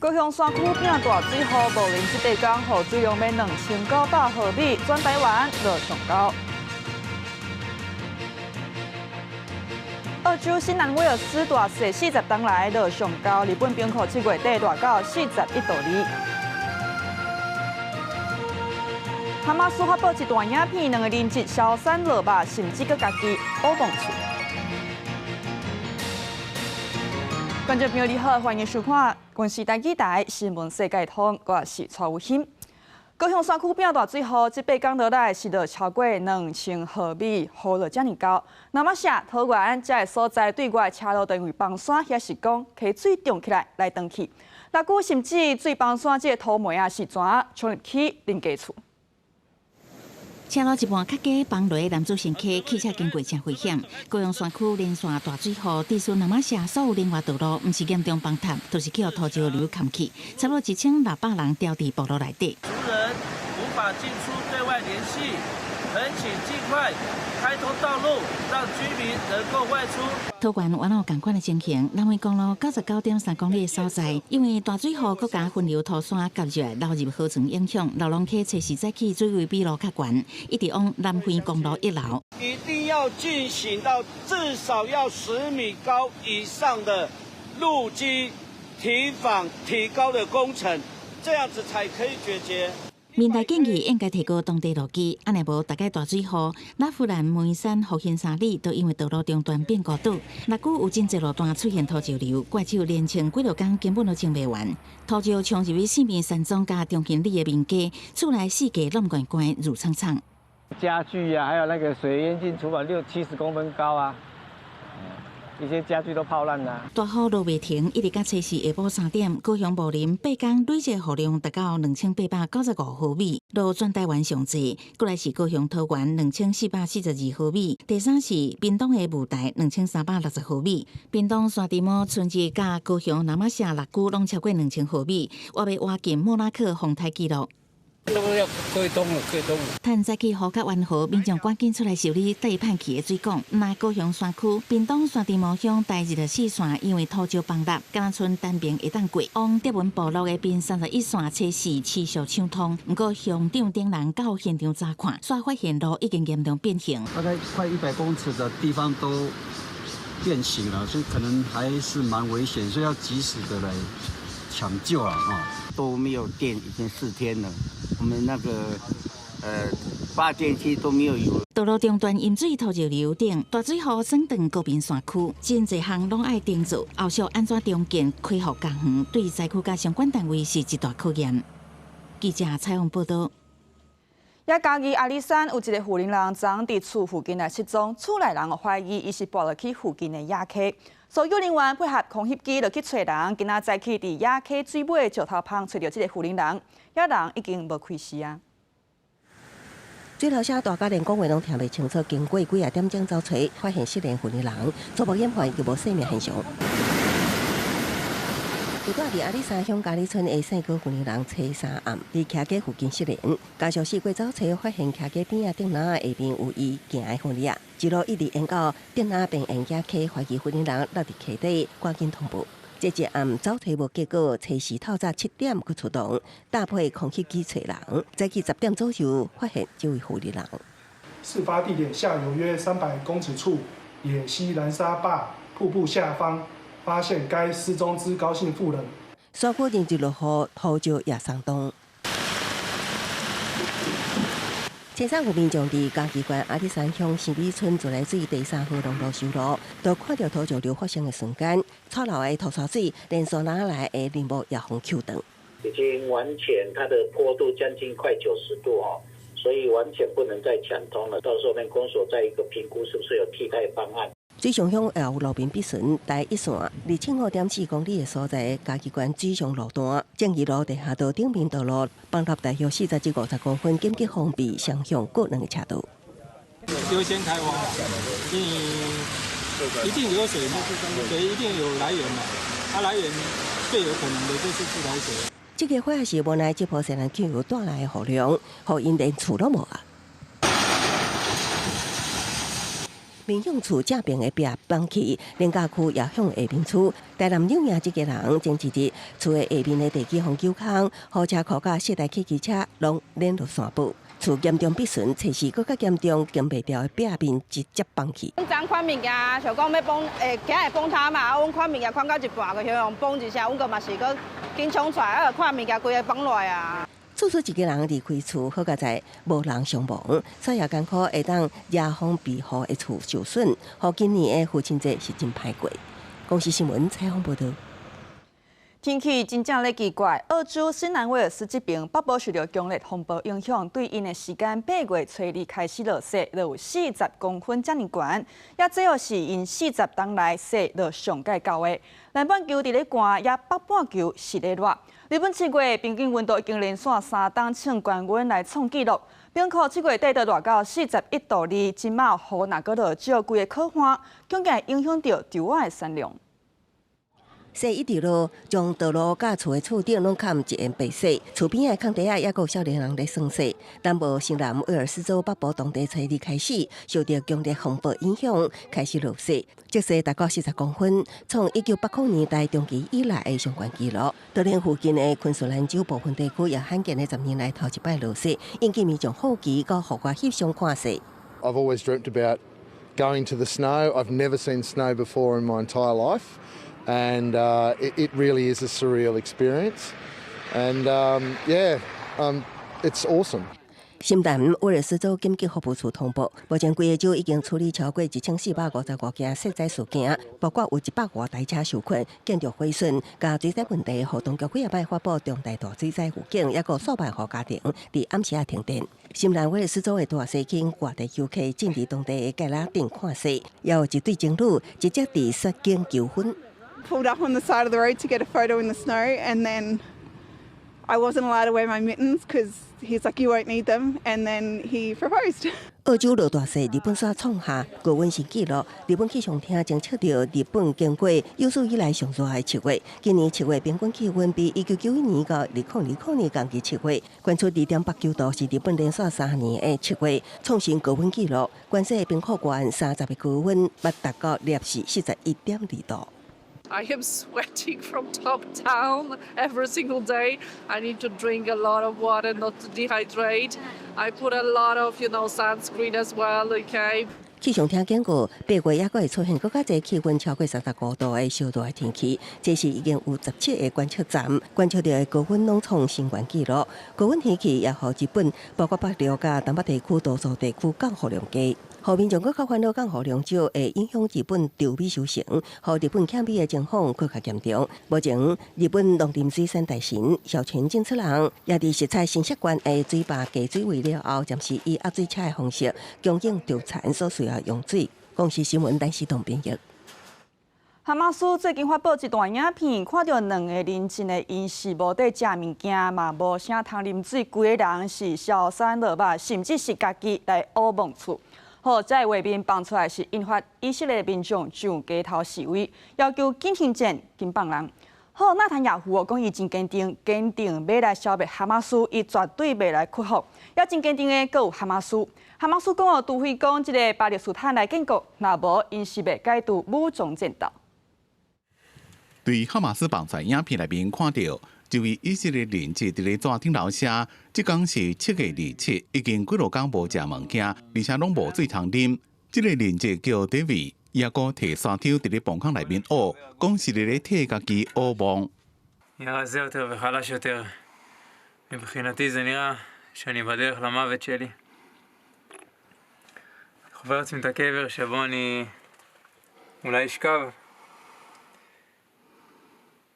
高雄山區變大水雨，武陵這八工雨水量欲2900毫米，全台灣落上高。澳洲新南威爾斯大雪40冬來落上高，日本兵庫7月底熱到41度2。哈馬斯發布一段影片，兩个人質消散落肉，甚至閣家己烏摸喙。觀眾朋友你好，歡迎收看《公視台語台新聞世界通》，我是蔡有馨。高雄山區變大水雨，這八工落來是落超過2000毫米，雨落遮爾厚。那麼下桃園這个所在對外車路都因為崩山，抑是講溪水漲起來來斷去。六股甚至水崩山這个土糜啊是怎衝入去人家厝。車路一半較低，崩落男子乘客汽車經過誠危險。高雄山區連續大水雨，致使那瑪夏所有林外道路，毋是嚴重崩塌，就是去予土石流崁去，差不多1600人牢佇部落內底。族人無法進出對外聯繫，懇請盡快開通道路，讓居民能夠外出。桃園原有仝款的情形，南迴公路99.3公里的所在，因為大水雨閣加分流土山夾入來流入河床影響，荖龍溪初時早起水位比路較懸，一直往南迴公路一流。一定要進行到至少要10米高以上的路基堤防提高的工程，這樣子才可以解決。民代建議應該提高當地路基，按呢無逐擺大水雨，那富蘭梅山復興3里都因為道路中斷變孤島。六股有真濟路段出現土石流，怪手連穿幾落工根本都清袂完。土石衝入去四面山莊佮中興里的民家，厝內四界攏懸懸挐氅氅。家具啊，還有那個水淹進廚房六七十公分高啊。一些家具都泡爛啦。大雨落袂停，一直到初四下晡3點，高雄武陵八工累計雨量達到2895毫米，落全台灣上濟。過來是高雄桃園2442毫米，第三是屏東的霧台2360毫米。屏東山地毛春日佮高雄那瑪夏六區攏超過2000毫米，話欲挖進莫拉克風颱紀錄。都要可以通了，可以通了。趁早起雨較溫和，民眾趕緊出來修理綴泮去的水管。若高雄山區、屏東山地毛鄉台24線因為土石崩塌，敢若賰單爿會當過。往德文部落的屏31線初四持續暢通，毋過鄉長等人到現場查看，煞發現路已經嚴重變形。大概快100公尺的地方都變形了，所以可能還是蠻危險，所以要及時的來搶救啊！啊，都沒有電，已經4天了。我們那個發電機都沒有油。道路中斷淹水土石流等，大水雨損斷高屏山區，真濟項攏愛重做，後續按怎重建恢復家園，對災區佮相關單位是一大考驗。記者採訪報道。也嘉義阿里山有一个婦人人昨佇厝附近來失蹤，厝內人懷疑伊是跋落去附近的野溪。搜救人員配合空翕機落去揣人，今仔早起佇野溪水尾石頭旁揣著這个婦人人，遐人已經無開始啊。水流聲大甲連講話攏聽袂清楚，經過幾仔點鐘走揣，發現失聯婦人人，初步研判伊無生命現象。住佇阿里山鄉嘉里村的姓高婦人人，初三暗佇徛家附近失聯，家屬四過走揣，發現徛家邊仔竹籃下面有伊行的痕跡，一路一直沿到竹籃邊沿野溪，懷疑婦人人落佇溪底，趕緊通報。這一暗走揣無結果，初四透早7點閣出動，搭配空翕機揣人，早起10點左右發現這位婦人人。事發地點下游約300公尺處，野溪攔沙壩瀑布下方，發現該失蹤之高姓婦人。山區連日落雨，土石也鬆動。前三有民眾佇嘉義縣阿里山鄉新美村自來水第三號農路修路，都看著土石流發生的瞬間，錯流的土沙水連山林內的林木也予抾斷。已經完全，它的坡度將近快90度哦，所以完全不能再搶通了。到時候我們公所再一個評估，是不是有替代方案？水上鄉也有路面必損，台一線205.4公里的所在，嘉義縣水上路段，正義路地下道頂面道路崩塌大約40至50公分，緊急封閉雙向各兩個車道。優先開挖，因為一定有水，水一定有來源嘛，它來源最有可能的就是自來水。這个火是無奈這波西南氣流帶來的雨量，予𪜶連厝攏無啊。面向厝正爿的壁崩去，連家區也向下面厝。台南柳營這家人前一日厝的下面的地基予虯空，貨車庫佮四台汽機車攏連落山坡。厝嚴重破損，測試閣較嚴重，扛袂牢的壁面直接崩去。阮昨款物件，想講欲崩，會今會崩塌嘛，啊，阮款物件款到一半，就向崩一聲，阮閣嘛是閣緊衝出來，啊，看物件規个崩落來啊。厝主一家人離開厝，好佳哉無人傷亡，所以艱苦會當遮風避雨的厝受損，予今年的父親節是真歹過。公視新聞採訪報導。天氣真正咧奇怪，澳洲新南威爾斯這爿北部受著強烈風暴影響，對𪜶的時間8月初2開始落雪，落有40公分遮爾懸，也這又是𪜶40冬來雪落上蓋厚的。南半球佇咧寒，也北半球是咧熱。日本7月平均溫度已經連續3冬創高溫來創紀錄，兵庫7月底都熱到41.2度，這馬雨若閣落少，規个可旱，恐驚影響著稻仔的產量。雪一直落，將道路佮厝的厝頂攏崁一片白雪。厝邊的空地仔猶閣有少年人咧耍雪。南部新南威爾斯州北部當地初二開始受著強烈風暴影響，開始落雪，積雪達到40公分，創1980年代中期以來的上懸紀錄。就連附近的昆士蘭州部分地區也罕見的10年來頭一擺落雪，引起民眾好奇佮戶外翕相看雪。 I've always dreamt about going to the snow. I've never seen snow before in my entire life. And it really is a surreal experience. And yeah, it's awesome. 新南威爾斯州緊急服務處通報，目前規個州已經處理超過1455件雪災事件，包括有100外台車受困、建築毀損、佮水災問題，予當局幾仔擺發布重大大水災預警，猶閣數萬戶家庭佇暗時仔停電。新南威爾斯州的大雪吸引外地遊客進入當地的芥蘭鎮看雪，也有一對情侶直接佇雪景求婚。 Pulled up on the side of the road to get a photo in the snow, and then I wasn't allowed to wear my mittens because he's like, "You won't need them," and then he proposed. 澳洲落大雪，日本煞創下高溫新紀錄。日本氣象廳偵測著日本經過有史以來上熱的7月。今年7月平均氣溫比1991年到2020年同期7月，懸出2.89度，是日本連續3年的7月創新高溫紀錄。關西兵庫縣30日高溫捌達到攝氏41.2度。 I am sweating from top down every single day. I need to drink a lot of water not to dehydrate. I put a lot of sunscreen as well, okay? 氣象廳警告，8月猶閣會出現閣較濟氣溫超過35度的燒熱的天氣。這時已經有17個觀測站觀測著的高溫攏創新懸紀錄。高溫天氣也予日本包括北陸佮東北地區多數地區降雨量低。予民眾閣較煩惱降雨量少會影響日本稻米收成，予日本欠米的情況閣較嚴重。目前，日本農林水產大臣小泉進次郎也佇視察新潟縣的水壩過水位了後，暫時以壓水車的方式供應稻田所需要用水。公視新聞陳時東編譯。哈馬斯最近發布一段影片，看著兩个人質的𪜶是無咧食物件，嘛無啥通啉水，規个人是消瘦落肉，甚至是家己來挖墓厝。好，這個畫面放出來是引發以色列民眾上街頭示威，要求緊停戰、緊放人。好，納坦雅胡講伊真堅定，堅定欲來消滅哈馬斯，伊絕對袂來屈服。也真堅定的，閣有哈馬斯。哈馬斯講哦，除非講這个巴勒斯坦來建國，若無𪜶是袂解除武裝戰鬥。對哈馬斯放出影片內面看著，一位以色列人質佇咧紙頂頭寫，這工是7月27，已經幾落工無食物件，而且攏無水通啉。這个人質叫 David，伊猶閣提沙抽佇咧墓空內面挖，講是佇咧替家己挖墓。 רזה יותר וחלש יותר. מבחינתי זה נראה שאני בדרך למוות שלי. חופר לעצמי את הקבר שבו אני אולי אשכב.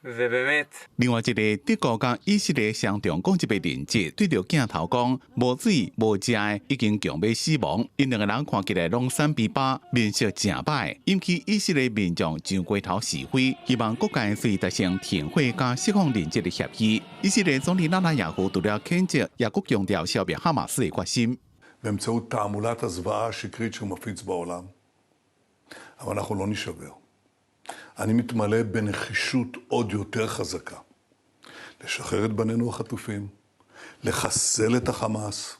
ובאמת，另外一个德國佮以色列雙重國籍的人質對著鏡頭講，無水無食的，已經強欲死亡。𪜶兩個人看起來攏瘦巴巴，面色誠歹，引起以色列民眾上街頭示威，希望各界隨達成停火佮釋放人質的協議。以色列總理納坦雅胡除了譴責，也閣強調消滅哈馬斯的決心。 באמצעות תעמולת הזוועה השקרית שהוא מפיץ בעולם. אבל אנחנו לא נשבר. אני מתמלא בנחישות עוד יותר חזקה. לשחרר את בנינו החטופים, לחסל את החמאס,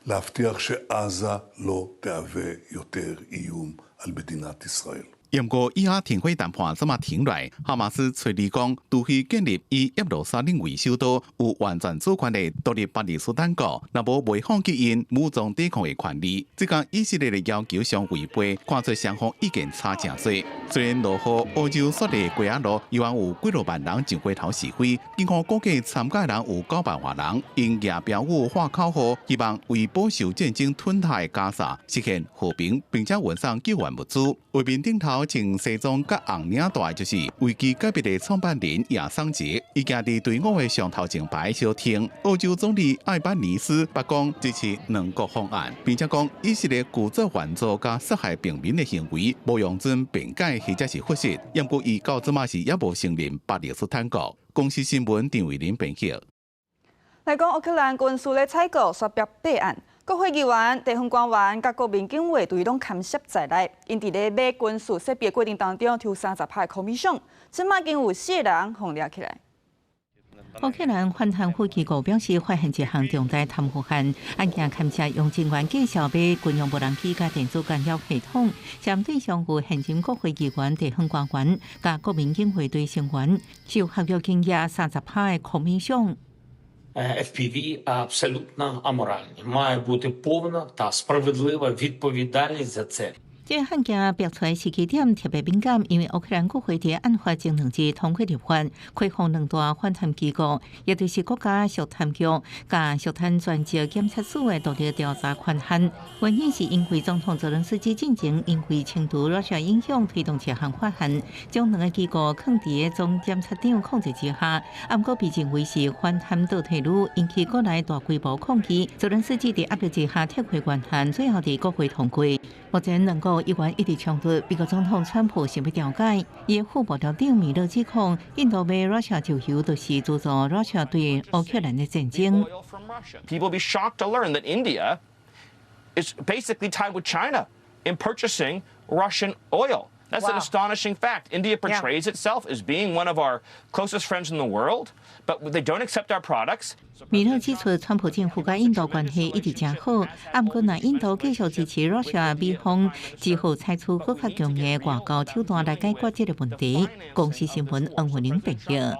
להבטיח שעזה לא תהווה יותר איום על מדינת ישראל. 毋過以哈停火談判這馬停落來，哈馬斯揣二講，除非建立以耶路撒冷為首都、有完全主權的獨立巴勒斯坦國，若無袂放棄𪜶武裝抵抗的權利。這佮以色列的要求相違背，看出雙方意見差誠濟。雖然落雨，澳洲雪梨街仔路依然有幾若萬人上街頭示威，警方估計參加人有9萬外人，𪜶舉標語喊口號，希望為飽受戰爭吞噬的加沙實現和平，並且運送救援物資。畫面頂頭穿西裝佮紅領帶，就是維基解密的創辦人亞桑傑，伊行佇隊伍的上頭前排相挺。澳洲總理艾班尼斯白講支持兩國方案，並且講以色列故作援助佮殺害平民的行為，無容准辯解或者是解釋。毋過伊到這馬是猶無承認巴勒斯坦國。公視新聞陳慧琳編譯。來講烏克蘭軍事的採購煞爆八案。國會議員、地方官員佮國民警衛隊攏牽涉在內，𪜶佇咧買軍事設備的過程當中抽30%的 commission，這馬已經有四個人予掠起來。烏克蘭反貪腐機構表示，發現一項重大貪腐案，案件牽涉用真懸價數買軍用無人機佮電子干擾系統，涉案對象有現任國會議員、地方官員佮國民警衛隊成員，受合約金額30%的 commission。 FPV абсолютно аморальні. Має бути повна та справедлива відповідальність за це. 這個案件爆出來時機點特別敏感，因為烏克蘭國會佇案發前兩日通過立法，開放兩大反貪機構，也就是國家肅貪局佮肅貪專職檢察署的獨立調查權限。原因是因為總統澤倫斯基進前因為清除 Russia 影響，推動這項法案，將兩个機構囥佇總檢察長控制之下。毋過被認為是反貪倒退嚕，引起國內大規模抗議。澤倫斯基佇壓力之下撤回權限，最後佇國會通過。目前兩國議員一直衝突，美國總統川普想欲調解，伊的副幕僚長米勒指控印度買 Russia 石油，就是資助 Russia 對烏克蘭的戰爭。 People will be shocked to learn that India is basically tied with China in purchasing Russian oil. That's an astonishing fact. India portrays itself as being one of our closest friends in the world, but they don't accept our products. 米勒指出，川普政府佮印度關係一直誠好，啊，毋過若印度繼續支持 Russia，美方只好採取閣較強硬的外交手段來解決這個問題。公視新聞黃慧玲報道。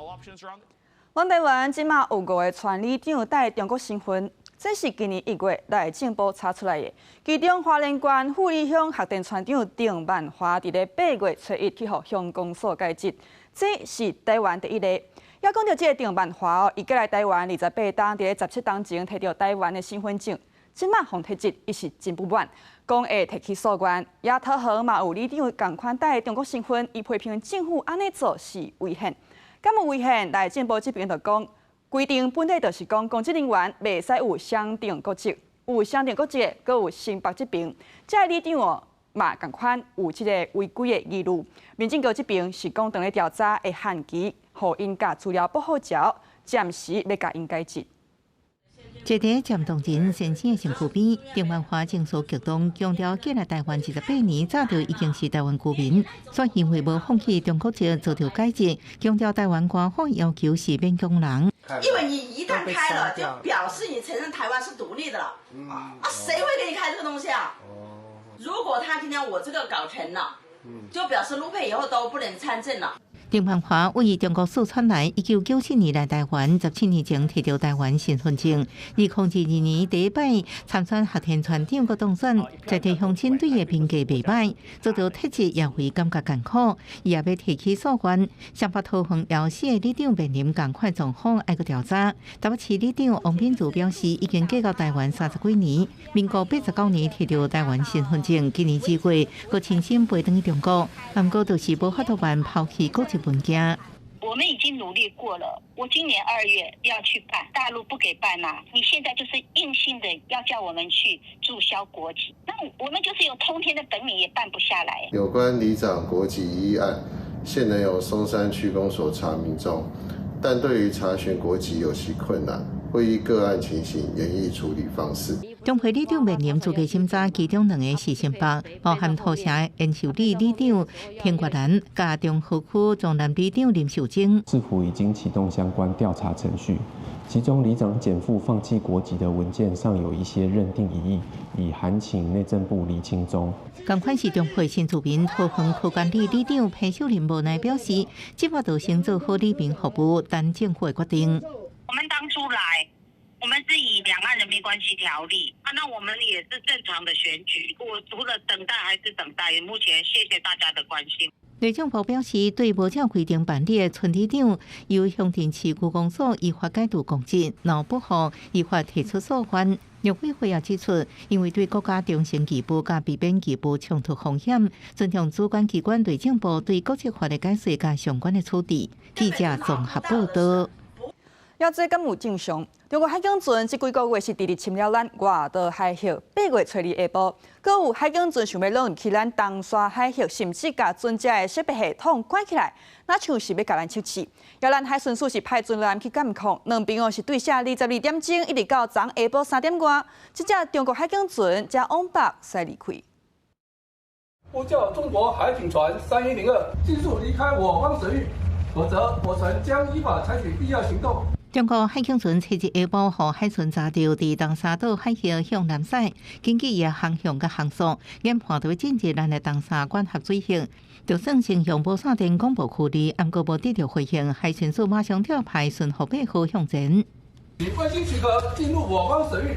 阮台灣這馬有五个村里長帶中國身份，這是今年1月內政部查出來的。其中花蓮縣富里鄉學田村長鄧萬華，佇咧8月初一去予鄉公所解職，這是台灣第一例。猶講著這个鄧萬華哦，伊過來台灣28冬，佇咧17冬前提著台灣的身份證，這馬予撤職，伊是真不滿，講會提起訴願。也桃園嘛有里長仝款帶中國身份，伊批評政府按呢做是違憲。敢有違憲？內政部這邊就講，規定本來就是講，公職人員袂使有雙重國籍，有雙重國籍，閣有新北這邊，這个里長哦嘛仝款有這个違規的疑慮。民政局這邊是講，當咧調查會限期，予𪜶共資料補好後，暫時欲共𪜶解職。坐佇漸凍人先生的身軀邊，鄧萬華情緒激動，強調過來台灣28年，早就已經是台灣居民，煞因為無放棄中國籍遭著解職，強調台灣官方要求是勉強人。因為你一旦開了，就表示你承認台灣是獨立的了。啊，誰會給你開這個東西啊？如果他今天我這個搞成了，就表示陸配以後都不能參政了。鄧萬華位中國四川來，1997年來台灣，17年前提著台灣身份證。2022年第一擺參選學田村長閣當選，在地鄉親對伊評價袂䆀，遭著撤職也會感覺艱苦，伊也欲提起訴願。雙北桃園姚四个里長面臨仝款狀況，愛閣調查。台北市里長王品如表示，已經嫁到台灣30幾年，民國89年提著台灣身份證，今年2月閣親身飛轉去中國，毋過就是無法度辦拋棄國籍文件。我們已經努力過了，我今年2月要去辦，大陸不給辦呐。你現在就是硬性的要叫我們去註銷國籍，那我們就是有通天的本領也辦不下來。有關里長國籍一案，現仍由松山區公所查明中，但對於查詢國籍有其困難。會依個案情形研議處理方式。中會里長面臨資格審查，其中兩个是新北，包含土城延壽里里長田國蘭，佮中和區中南里長林秀貞。市府已經啟動相關調查程序，其中里長檢附放棄國籍的文件尚有一些認定疑義，已函請內政部釐清中。仝款是中會新住民桃園區管理里長彭秀玲無奈表示，這擺就先做好里民服務，等政府的決定。我們當初來，我們是以兩岸人民關係條例，啊，那我們也是正常的選舉。我除了等待還是等待。目前謝謝大家的關心。內政部表示，對無照規定辦理的村里長，由鄉鎮市區公所依法解除公職，若不服，依法提出訴願。陸委會也指出，因為對國家忠誠義務佮避免義務衝突風險，尊重主管機關內政部對國籍法的解釋佮相關的處置。記者綜合報道。猶這敢有正常？中國海警船這幾個月是直直侵擾咱外島海域。8月初二下晡，閣有海警船想欲落入去咱東沙海域，甚至共船隻的識別系統關起來，若像是欲共咱測試。予咱海巡署是派船來去監控，兩邊哦是對射22點鐘，一直到昨下晡3點外，這隻中國海警船才往北駛離開。呼叫中國海警船3102，盡速離開我方水域，否則我船將依法採取必要行動。中國海警船初一下晡，予海巡查著佇東沙島海域向南駛，根據伊的航向佮航速，研判著欲進入咱的東沙管轄水域。就算先用無線電廣播區裡，毋過無得著回應，海巡署馬上調派巡護8號向前。以未經許可進入我方水域，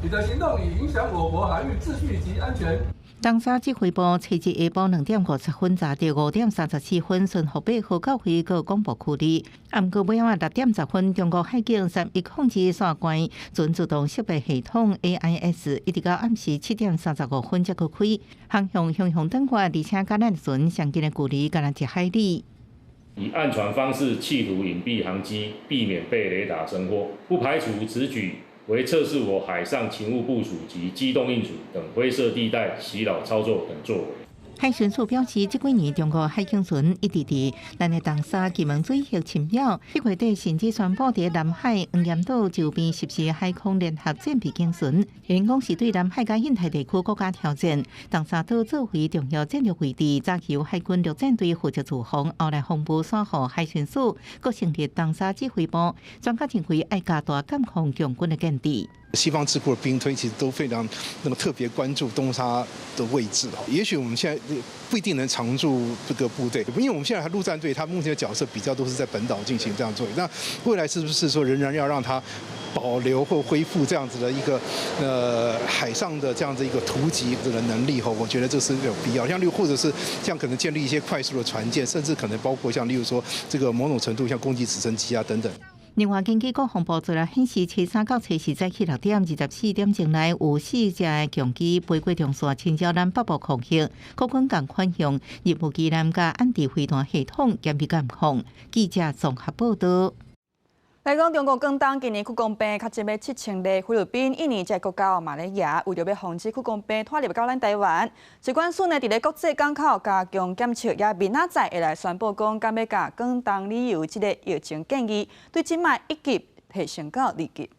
你的行動已影響我國海域秩序及安全。東沙指揮部初一下晡2點50分查著5點34分，巡護8號到位閣廣播驅離。毋過尾仔6點10分，中國海警3102線關船自動識別系統 AIS，一直到暗時7點35分才閣開，航向向向轉過，而且佮咱船相近的距離，敢若一海里。以暗船方式企圖隱蔽航跡，避免被雷達偵獲，不排除此舉為測試我海上勤務部署及機動應處等灰色地帶襲擾操作等作為。海巡署表示，這幾年中國海警船一直佇咱的東沙金門水域侵擾，這月底甚至宣布佇南海黃岩島周邊實施海空聯合戰備警巡，因講是對南海佮印太地區國家挑戰。東沙島作為重要戰略位置，早期由海軍陸戰隊負責駐防，後來防務徙予海巡署，閣成立東沙指揮部。專家認為，愛加大監控共軍的建制。西方智庫的兵推其實都非常那麼特別關注東沙的位置。也許我們現在不一定能常駐這個部隊，因為我們現在陸戰隊，他目前的角色比較都是在本島進行這樣作業。那未來是不是說仍然要讓他保留或恢復這樣子的一個海上的這樣子一個突擊的能力？我覺得這是有必要。像例如或者是像可能建立一些快速的船艦，甚至可能包括像例如說這個某種程度像攻擊直升機啊等等。另外，根據國防部資料顯示，初三到初四早起6點24點鐘內，有四隻共機飛過中線，侵擾咱北部空域。國軍仝款用任務機艦佮安置飛彈系統嚴密監控。記者綜合報道。來講，中國廣東今年曲弓病確診欲7000例，菲律賓、印尼這國家嘛咧蜈，為著欲防止曲弓病拖入到咱台灣，疾管署呢佇咧國際港口加強檢測，也明仔載會來宣布講，敢欲共廣東旅遊這个疫情建議，對這擺1級提升到2級。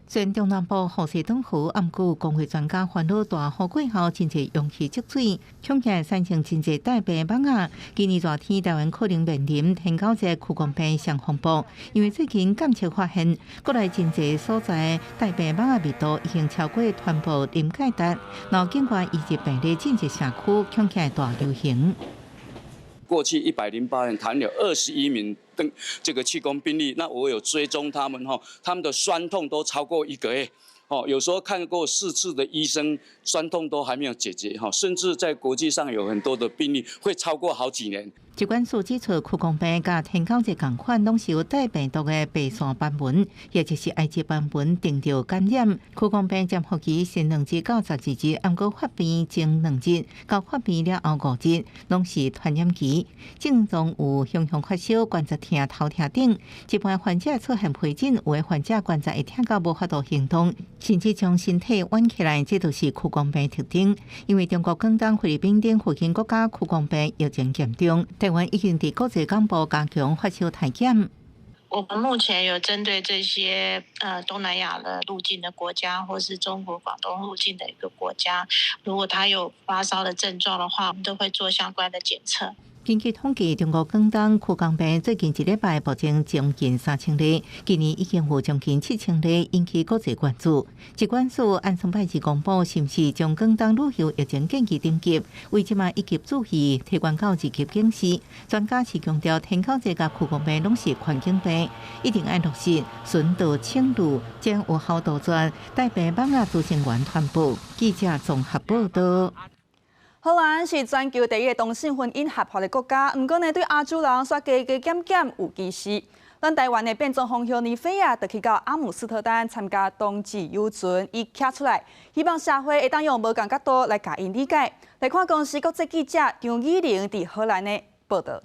雖然中南部雨勢轉好，毋過公衛專家煩惱大雨過後，真濟容器積水，恐驚產生真濟帶病蠓仔。今年熱天，台灣可能面臨天狗節曲弓病上風暴，因為最近監測發現，國內真濟所在帶病蠓仔密度已經超過傳播臨界值，然後境外移入病例進入社區，恐驚大流行。過去108人談了21名登這個氣功病例，那我有追蹤他們哈，他們的酸痛都超過一個月，哦，有時候看過4次的醫生，酸痛都還沒有解決哈，甚至在國際上有很多的病例會超過好幾年。疾管署指出，曲弓病佮天狗節仝款，攏是由帶病毒的白線斑蚊，也就是埃及斑蚊叮著感染。曲弓病潛伏期是2日到12日，毋過發病前2日到發病了後5日，攏是傳染期。症狀有雄雄發燒、關節疼、頭痛等。一般患者出現皮疹，有的患者關節會疼到無法度行動，甚至將身體彎起來，這就是曲弓病特徵。因為中國廣東、菲律賓等附近國家曲弓病疫情嚴重。台灣已經佇國際港部加強發燒體檢。我我們目前有針對這些東南亞的入境的國家，或是中國廣東入境的一個國家，如果他有發燒的症狀的話，我們都會做相關的檢測。根據統計，中國廣東曲江病最近一禮拜暴增將近3000例，今年已經有將近7000例，引起國際關注。疾管署按上擺二公布，是毋是將廣東旅遊疫情建議等級，為這馬一級注意，提懸到二級警示。專家是強調，天狗節佮曲江病攏是環境病，一定愛落實巡道清路，將有效杜絕帶病蠓仔孳生源傳播。記者綜合報道。荷蘭是全球第一个同性婚姻合法的國家，毋過呢，對亞洲人煞加加減減有歧視。咱台灣的變裝皇后尼菲亞就去到阿姆斯特丹參加同志遊船，伊徛出來，希望社會會當用無仝角度來共𪜶理解。來看公視國際記者張以玲佇荷蘭的報道。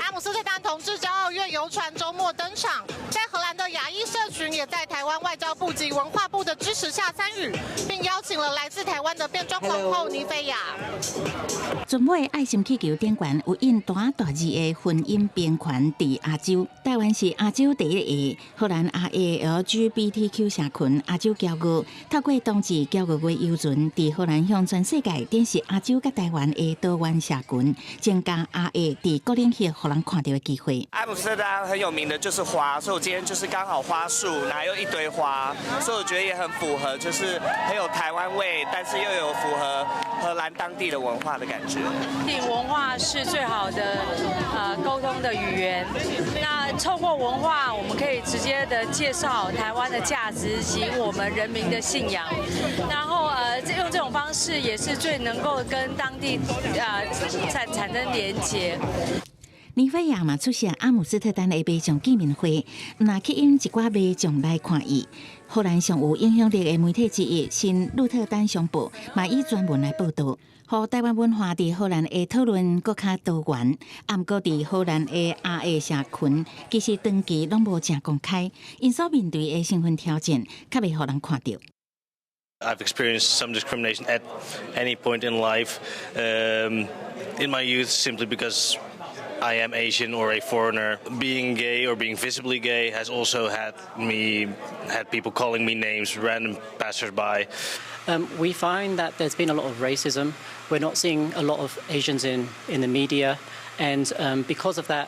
阿姆斯特丹同志驕傲月遊船週末登場，在荷蘭的亞裔社群也在台灣外交部及文化部的支持下參與，並邀請了來自台灣的變裝皇后妮菲亞。全美愛心氣球頂懸有印大大字的婚姻平權佇亞洲，台灣是亞洲第一个荷蘭亞裔 LGBTQ 社群亞洲驕傲，透過同志驕傲月遊船，佇荷蘭向全世界展示亞洲佮台灣的多元社群，增加亞裔佇各領域予人看著的機會。阿姆斯特丹很有名的就是花，所以我今天就是剛好花束，然後又一堆花，所以我覺得也很符合，就是很有台灣味，但是又有符合荷蘭當地的文化的感覺。文化是最好的溝通的語言。那透過文化，我們可以直接的介紹台灣的價值及我們人民的信仰。然後用這種方式也是最能夠跟當地產生連結。尼菲亞嘛出席阿姆斯特丹的民眾見面會，毋但吸引一寡民眾來看伊。荷蘭上有影響力的媒體之一《新鹿特丹商報》嘛以專文來報導，予台灣文化佇荷蘭的討論閣較多元。毋過佇荷蘭的亞裔社群，其實長期攏無誠公開，𪜶所面對的身份挑戰，較袂予人看著。 I've experienced some discrimination at any point in life. In my youth, simply because I am Asian or a foreigner. Being gay or being visibly gay has also had people calling me names, random passersby. We find that there's been a lot of racism. We're not seeing a lot of Asians in the media, and because of that,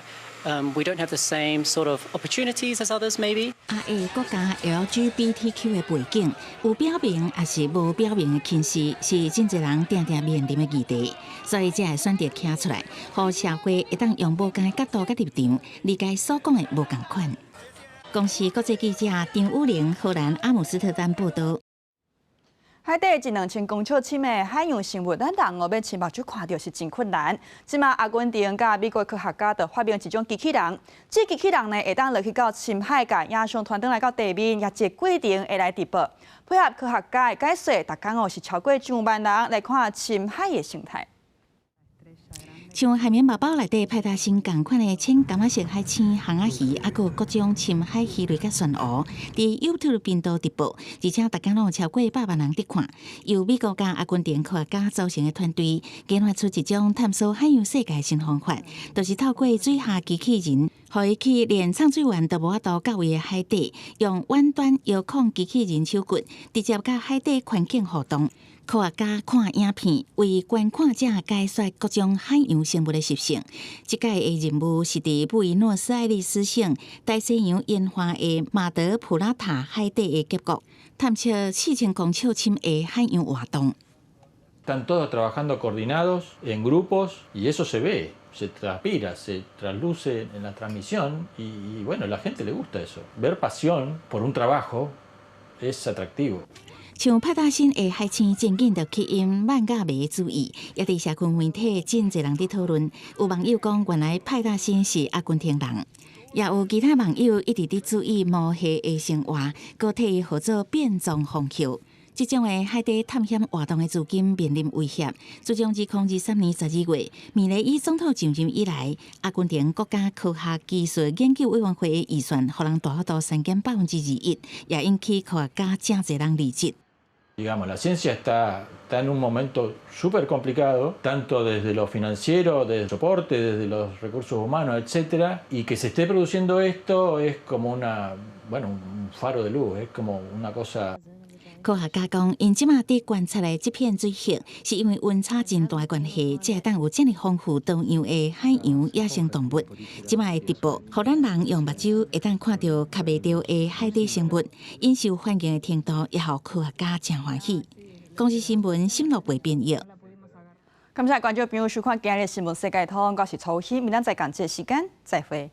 we don't have the same sort of opportunities as others maybe. 亞裔國家 LGBTQ 的背景，有表明抑是無表明的歧視，是真濟人定定面臨的議題。所以才會選擇徛出來，予社會會當用無仝的角度佮立場，理解所講的無仝款。公視國際記者張武玲，荷蘭阿姆斯特丹報道。海底一兩千公尺深的海洋生物，咱人哦欲親目睭看著是真困難。這馬阿根廷佮美國科學家就發明一種機器人，這機器人呢會當落去到深海，共影像傳轉來到地面，也這個過程會來直播。配合科學家的解說，逐工哦是超過上萬人來看深海的生態。像海綿寶寶內底派大星仝款的淺柑仔色海星、魟仔魚，抑閣有各種深海魚類佮珊瑚，佇 YouTube 頻道直播，而且逐工攏有超過百萬人佇看。由美國佮阿根廷科學家組成的團隊，研發出一種探索海洋世界新方法，就是透過水下機器人，予伊去連潛水員都無法度到位的海底，用遠端遙控機器人手骨，直接佮海底環境互動。科學家看影片，為觀看者解說各種海洋生物的習性。這擺的任務是佇布宜諾斯艾利斯省大西洋沿岸的馬德普拉塔海底的峽谷，探測4000公尺深的海洋活動。 Están todos trabajando coordinados en grupos y eso se ve, se transpira, se trasluce en la transmisión y bueno, a la gente le gusta eso. Ver pasión por un trabajo es atractivo. 像派大星的海星真緊就吸引漫畫迷注意，也佇社群媒體真濟人佇討論。有網友講，原來派大星是阿根廷人，也有其他網友一直佇注意魔蟹的生活，閣替伊號做變裝皇后。這種的海底探險活動的資金面臨威脅。自從2023年12月，米雷伊總統上任以來，阿根廷國家科學技術研究委員會的預算予人大幅度削減21%，也引起科學家誠濟人離職。Digamos, la ciencia está en un momento súper complicado, tanto desde lo financiero, desde el soporte, desde los recursos humanos, etcétera, y que se esté produciendo esto es como una, bueno, un faro de luz, es como una cosa. 科學家講，𪜶這馬佇觀察的這片水域，是因為溫差真大的關係，才會當有遮爾豐富多樣的海洋野生動物。這馬的直播，予咱人用目睭會當看著較袂著的海底生物，𪜶受歡迎的程度，也予科學家誠歡喜。公視新聞沈樂培編譯。感謝觀眾朋友收看今日的新聞世界通，我是曹欣，明仔載仝這個時間再會。